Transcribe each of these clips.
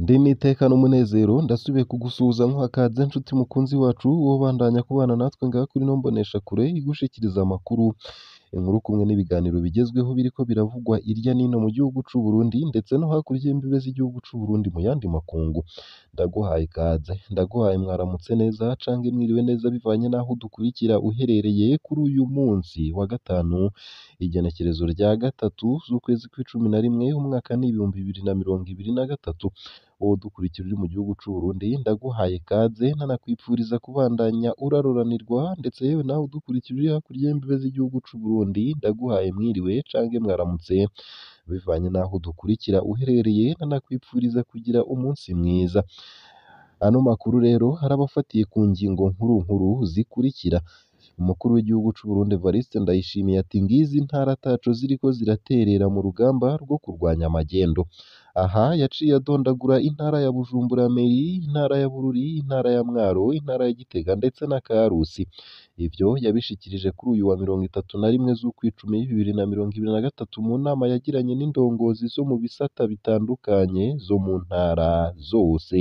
Ndi n'iteka n'umunezero ndasubiye kugusuhuza nkuha kaze nshuti mukunzi wacu wobandanya kubana natwe ngaha kuri ino mboneshakure igushikiriza amakuru, inkuru kumwe n'ibiganiro bigezweho biriko biravugwa irya nino mu gihugu c'u Burundi ndetse no hakurya y'imbibe z'igihugu c'u Burundi mu yandi makungu. Ndaguhaye ikaze, ndaguhaye mwaramutse neza canke mwiriwe neza bivanye n'aho udukurikira uherereye kuri uyu munsi wa gatanu, igenekerezo rya gatatu z'ukwezi kw'icumi na rimwe umwaka ni 2023. Wowe udukurikira uri mu gihugu c'u Burundi ndaguhaye ikaze nanakwipfuriza kubandanya uraroranirwa, ndetse yewe nawe udukurikira uri hakurya y'imbibe z'igihugu c'u Burundi ndaguhaye mwiriwe canke mwaramutse bivanye n'aho udukurikira uherereye, nanakwipfuriza kugira umunsi mwiza. Ano makuru rero arabafatiye ku ngingo nkuru nkuru zikurikira: Umukuru w'igihugu c'u Burundi Evariste Ndayishimiye ati ngizi intara ataco ziriko ziraterera mu rugamba rwo kurwanya amagendo. Aha yaciye adondagura intara ya Bujumbura Mairie, intara ya Bururi, intara ya Mwaro, intara ya Gitega ndetse na Karusi. Ivyo yabishikirije kuri uyu wa 31 z'ukwicumi 2023 mu nama yagiranye n'indongozi zo mu bisata bitandukanye zo mu ntara zose.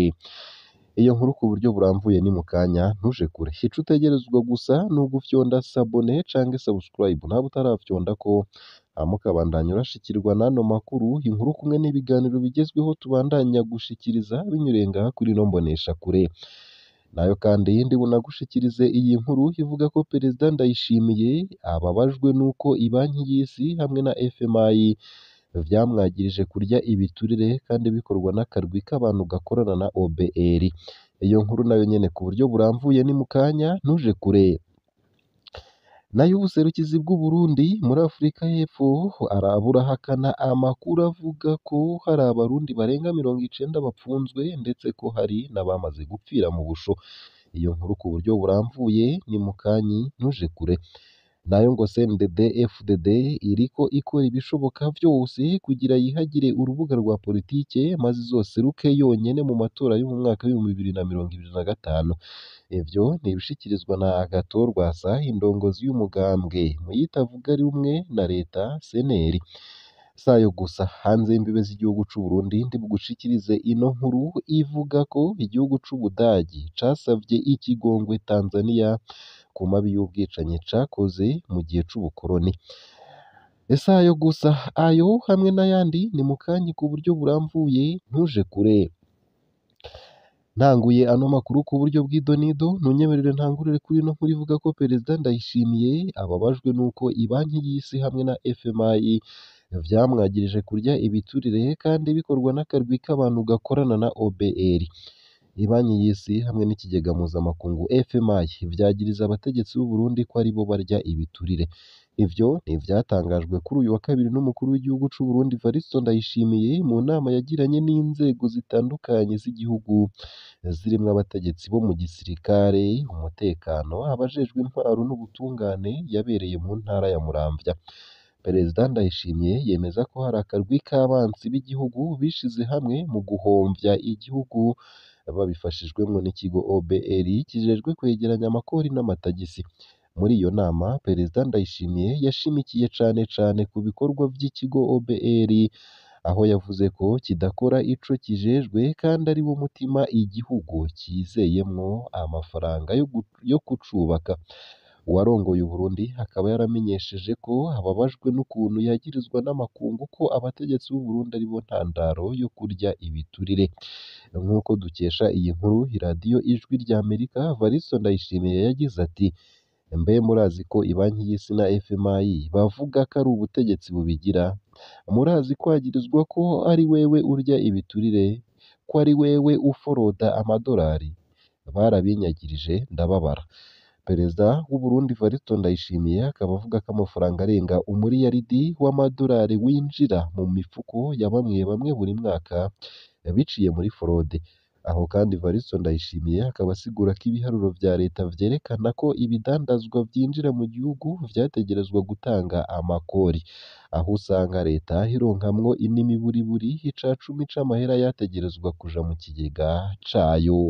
Iyo nkuru ku buryo burambuye ni mu kanya, ntuje kure. Ico utegerezwa gusa ni ugufyonda s'abonner canke subscribe nawe utarafyondako, hama ukabandanya urashikirwa n'ano makuru, inkuru kumwe n'ibiganiro bigezweho tubandanya gushikiriza binyuriye ngaha kuri ino mboneshakure. Nayo kandi ndi bunagushikirize iyi nkuru ivuga ko Perezida Ndayishimiye ababajwe n'uko ibanki y'isi hamwe na FMI vyamwagirije kurya ibiturire kandi bikorwa n'akarwi k'abantu gakorana na OBR. Iyo nkuru nayo nyene ku buryo burambuye ni mu kanya, ntuje kure. Nayo ubuserukizi bw'u Burundi muri Afrika y'Epfo burahakana amakuru avuga ko hari abarundi barenga 90 bapfunzwe ndetse ko hari n'abamaze gupfira mu busho. Iyo nkuru ku buryo burambuye ni mu kanyi, ntuje kure. Nayo ngo CNDD FDD iriko ikora ibishoboka vyose kugira yihagire urubuga rwa politike maze izoseruke yonyene mu matora yo mu mwaka w'2025. Ivyo ni ibishikirizwa na Agathon Rwasa, indongozi y'umugambwe muyitavuga rumwe na leta CNL. Sayo gusa, hanze y'imbibe z'igihugu c'u Burundi ndi bugushikirize ino nkuru ivuga ko igihugu c'Ubudagi casavye ikigongwe Tanzania ku mabi y'ubwicanyi cakoze mu gihe c'ubukoroni. Sayo gusa, ayo hamwe n'ayandi ni mu kanyi ku buryo burambuye, ntuje kure. Ntanguye ano makuru ku buryo bw'idonido, ntunyemerere ntangurire kuri ino nkuru ivuga ko Perezida Ndayishimiye ababajwe n'uko ibanki y'isi hamwe na FMI vyamwagirije kurya ibiturire kandi bikorwa n'akarwi k'abantu gakorana na OBR. Ibanki y'isi hamwe n'ikigega mpuzamakungu FMI vyagiriza abategetsi b'u Burundi ko aribo barya ibiturire. Ivyo ni ivyatangajwe kuri uyu wa kabiri n'umukuru w'igihugu c'u Burundi Evariste Ndayishimiye mu nama yagiranye n'inzego zitandukanye z'igihugu zirimwo abategetsi bo mu gisirikare, umutekano, abajejwe intwaro n'ubutungane yabereye mu ntara ya Muramvya. Perezida Ndayishimiye yemeza ko hari akarwi k'abansi b'igihugu bishize hamwe mu guhomvya igihugu babifashijwemwo n'ikigo OBR kijejwe kwegeranya amakori n'amatagisi. Muri iyo nama, Perezida Ndayishimiye yashimikiye cane cane ku bikorwa vy'ikigo OBR, aho yavuze ko kidakora ico kijejwe kandi ari wo mutima igihugu cizeyemwo amafaranga yo kucubaka. Uwarongoye Uburundi akaba yaramenyesheje ko ababajwe n'ukuntu yagirizwa n'amakungu ko abategetsi b'u Burundi aribo ntandaro yo kurya ibiturire. Nk'uko dukesha iyi nkuru iradiyo Ijwi ry'Amerika, Evariste Ndayishimiye yagize ati: "Mbe murazi ko ibanki y'isi na FMI bavuga ko ari ubutegetsi bubigira? Murazi kwagirizwa ko ari wewe urya ibiturire, ko ari wewe uforoda amadorari? Barabinyagirije ndababara." Perezida w'u Burundi Evariste Ndayishimiye akaba avuga ko amafaranga arenga umuriyaridi w'amadorari winjira mu mifuko ya bamwe bamwe buri mwaka biciye muri forode. Aho kandi Evariste Ndayishimiye akaba asigura ko ibiharuro vya leta vyerekana ko ibidandazwa vyinjira mu gihugu vyategerezwa gutanga amakori, aho usanga leta ironkamwo n'imiburiburi ica cumi c'amahera yategerezwa kuja mu kigega cayo.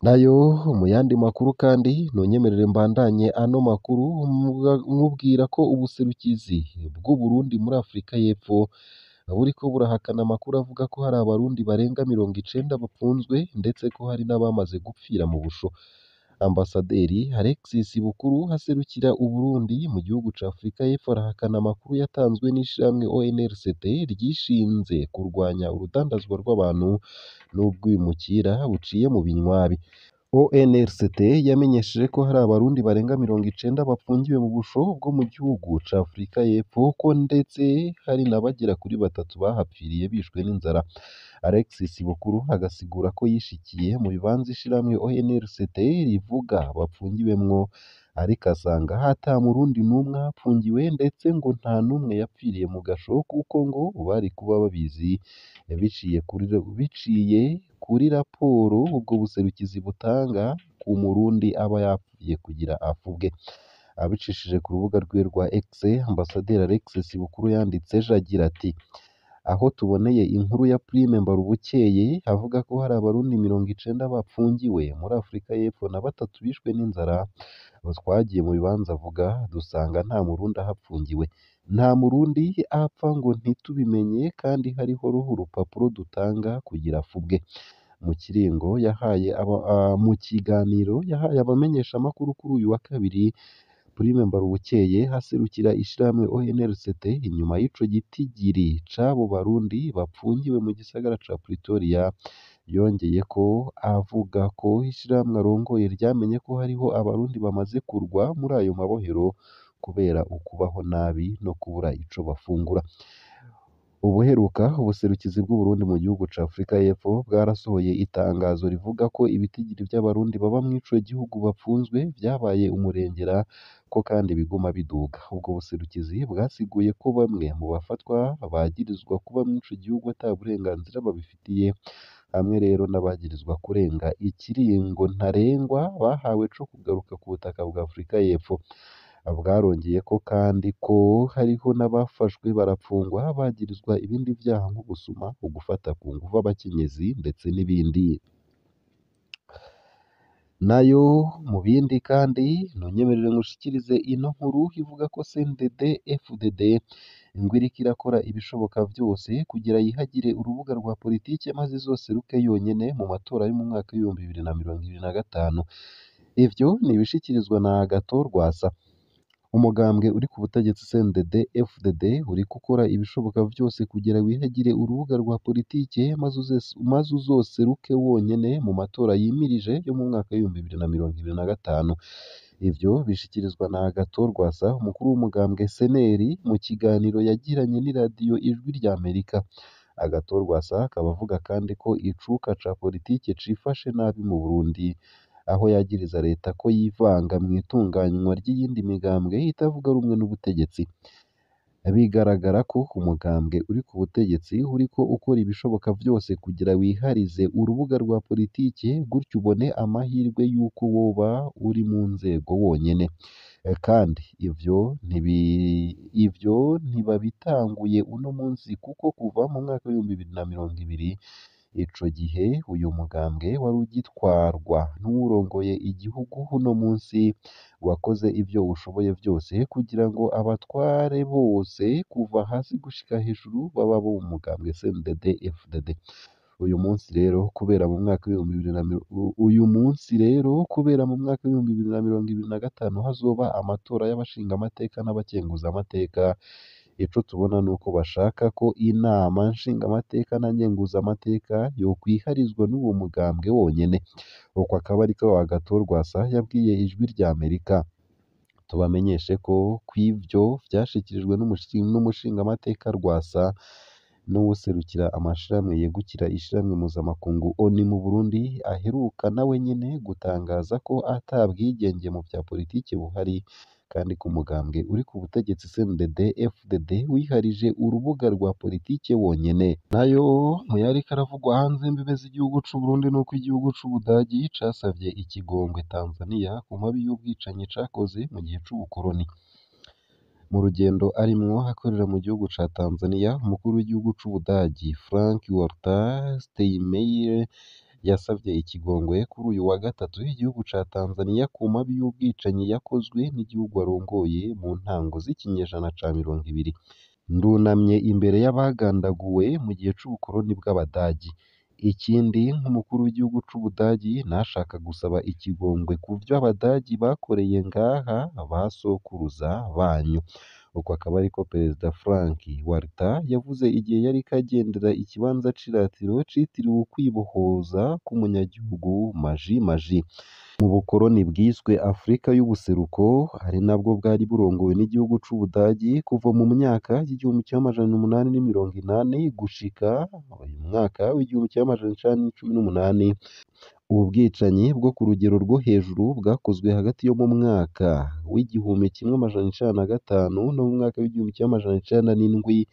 Nayo mu yandi makuru kandi ntunyemerere mbandanye ano makuru nkubwira ko ubuserukizi bw'u Burundi muri Afrika y'Epfo buriko burahakana amakuru avuga ko hari abarundi barenga 90 bapfunzwe ndetse ko hari n'abamaze gupfira mu busho. Ambasaderi Alexis Bukuru aserukira Uburundi mu gihugu ca Afrika y'Epfo arahakana amakuru yatanzwe n'ishirahamwe ONLCT ryishinze kurwanya urudandazwa rw'abantu n'ubwimukira buciye mu binywabi. ONLCT yamenyesheje ko hari abarundi barenga 90 bapfungiwe mu busho bwo mu gihugu ca Afrika y'Epfo, ko ndetse hari n'abagera kuri batatu bahapfiriye bishwe n'inzara. Alexis Bukuru agasigura ko yishikiye mu bibanza ishirahamwe ONLCT rivuga bapfungiwemwo, ariko asanga ata murundi n'umwe ahapfungiwe, ndetse ngo nta n'umwe yapfiriye mu gasho kuko ngo bari kuba babizi biciye kuri raporo ubwo buserukizi butanga ku murundi aba yapfuye kugira afubwe. Abicishije ku rubuga rwiwe rwa X, Ambasaderi Alexis Bukuru yanditse ejo agira ati: "Aho tuboneye inkuru ya Prime Mbarubukeye avuga ko hari abarundi 90 bapfungiwe muri Afrika y'Epfo na batatu bishwe n'inzara, twagiye mu bibanza avuga dusanga nta murundi ahapfungiwe. Nta murundi apfa ngo ntitubimenye kandi hariho urupapuro dutanga kugira afubwe." Mu kiringo yahaye mu kiganiro yahaye abamenyeshamakuru kuri uyu wa kabiri, Prime Mbarubukeye aserukira ishirahamwe ONLCT inyuma y'ico gitigiri c'abo barundi bapfungiwe mu gisagara ca Pretoria, yongeyeko avuga ko ishirahamwe arongoye ryamenye ko hariho abarundi bamaze kurwa muri ayo mabohero kubera ukubaho nabi no kubura ico bafungura. Ubuheruka ubuserukizi bw'Uburundi mu gihugu ca Afrika y'Epfo bwarasohoye itangazo rivuga ko ibitigiri vy'abarundi baba mw'ico gihugu bapfunzwe vyabaye umurengera, ko kandi biguma biduga. Ubwo buserukizi bwasiguye ko bamwe mu bafatwa bagirizwa kuba mw'ico gihugu ata burenganzira babifitiye, hamwe rero n'abagirizwa kurenga ikiringo ntarengwa bahawe co kugaruka ku butaka bwa Afrika y'Epfo. Bwarongeyeko kandi ko hariho n'abafashwe barapfungwa bagirizwa ibindi vyaha nk'ubusuma, ugufata ku nguvu abakenyezi ndetse n'ibindi. Nayo mu bindi kandi ntunyemerere ngushikirize ino nkuru ivuga ko CNDD FDD ngo iriko irakora ibishoboka vyose kugira yihagire urubuga rwa politike maze izoseruke yonyene mu matora yo mu mwaka w'2025. Ivyo ni ibishikirizwa na Agathon Rwasa. Umugambwe uri ku butegetsi CNDD FDD uriko ukora ibishoboka vyose kugira wihagire urubuga rwa politike maze uzoseruke wonyene mu matora yimirije yo mu mwaka w'2025. Ivyo bishikirizwa na Agathon Rwasa, umukuru w'umugambwe CNL, mu kiganiro yagiranye n'iradiyo Ijwi ry'Amerika. Agathon Rwasa akaba avuga kandi ko icuka ca politike cifashe nabi mu Burundi, aho yagiriza leta ko yivanga mw'itunganywa ry'iyindi migambwe itavuga rumwe n'ubutegetsi. Bigaragara ko umugambwe uri ku butegetsi uriko ukora ibishoboka vyose kugira wiharize urubuga rwa politike, gutyo ubone amahirwe y'uko woba uri mu nzego wonyene. Kandi ivyo ntibabitanguye uno munsi kuko kuva mu mwaka w'2020, ico gihe uyu mugambwe wari ugitwarwa n'uwurongoye igihugu uno munsi, wakoze ivyo ushoboye vyose kugira ngo abatware bose kuva hasi gushika hejuru baba abo mu mugambwe CNDD FDD. Uyu munsi rero kubera mu mwaka w'2025 hazoba amatora y'abashingamateka n'abakenguzamateka, ico tubona nuko bashaka ko inama nshingamateka na nkenguzamateka yokwiharizwa n'uwo mugambwe wonyene. Uko akaba ariko Agathon Rwasa yabwiye Ijwi ry'Amerika. Tubamenyeshe ko kw'ivyo vyashikirijwe n'umushingamateka Rwasa n'uwuserukira amashirahamwe yegukira ishirahamwe mpuzamakungu ONU mu Burundi, aheruka nawe nyene gutangaza ko ata bwigenge mu vya politike buhari, kandi ko umugambwe uri ku butegetsi CNDD FDD wiharije urubuga rwa politike wonyene. Nayo mu yariko aravugwa hanze y'imbibe z'igihugu c'Uburundi nuko igihugu c'Ubudagi casavye ikigongwe Tanzania ku mabi y'ubwicanyi cakoze mu gihe c'ubukoroni. Mu rugendo arimwo akorera mu gihugu ca Tanzania, umukuru w'igihugu c'Ubudagi Frank Walter Steinmeier yasavye ikigongwe kuri uyu wa gatatu igihugu ca Tanzania ku mabi y'ubwicanyi yakozwe n'igihugu arongoye mu ntango z'ikinyejana ca 20. Ndunamye imbere y'abagandaguwe mu gihe c'ubukoroni bw'Abadagi. Ikindi, nk'umukuru w'igihugu c'Ubudagi nashaka gusaba ikigongwe ku vyo Abadagi bakoreye ngaha ba sokuruza banyu. Uko akaba ariko Perezida Frank Walter yavuze igihe yariko agendera ikibanza c'iratiro citiriwe ukwibohoza k'umunyagihugu Maji Maji. Mu bukoroni bwiswe Afrika y'ubuseruko, ari nabwo bwari burongowe n'igihugu c'Ubudagi kuva mu myaka y'1880 gushika mu mwaka w'1918. Ubu bwicanyi bwo ku rugero rwo hejuru bwakozwe hagati yo mu mwaka w'1905 no mu mwaka w'1907,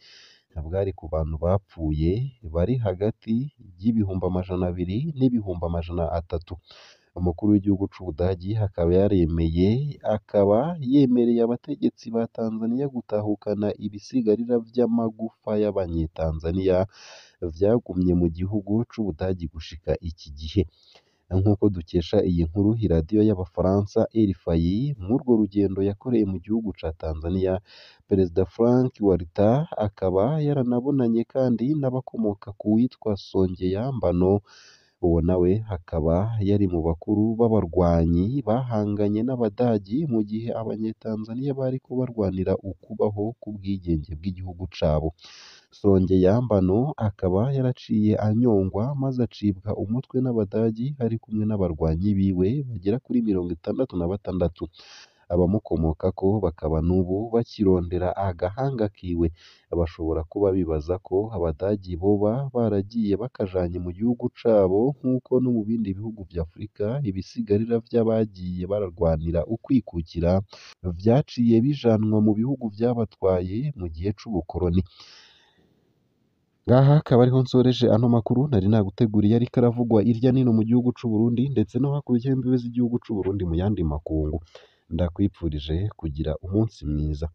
bwari ku bantu bapfuye bari hagati y'200,000 n'300,000. Umukuru w'igihugu c'Ubudagi akaba yaremeye akaba yemereye abategetsi ba Tanzania gutahukana ibisigarira vy'amagufa y'abanyetanzania vyagumye mu gihugu c'Ubudagi gushika iki gihe. Nk'uko dukesha iyi nkuru iradiyo y'Abafaransa RFI, mw'urwo rugendo yakoreye mu gihugu ca Tanzania, Perezida Frank Walter akaba yaranabonanye kandi n'abakomoka ku witwa Songea Mbano, uwo nawe akaba yari mu bakuru b'abarwanyi bahanganye n'Abadagi mu gihe abanyetanzania bariko barwanira ukubaho k'ubwigenge bw'igihugu cabo. Songea Mbano akaba yaraciye anyongwa maze acibwa umutwe n'Abadagi ari kumwe n'abarwanyi biwe bagera kuri 66. Abamukomokako bakaba n'ubu bakirondera agahanga kiwe. Bashobora kuba bibaza ko Abadagi boba baragiye bakajanye mu gihugu cabo nk'uko no mu bindi bihugu vya Afrika ibisigarira vy'abagiye bararwanira ukwikukira vyaciye bijanwa mu bihugu vyabatwaye mu gihe c'ubukoroni. Ngaha akaba ariho nsoreje ano makuru nari naguteguriye ariko aravugwa irya nino mu gihugu c'u Burundi ndetse no hakurya y'imbibe z'igihugu c'u Burundi mu yandi makungu. Ndakwipfurije kugira umunsi mwiza.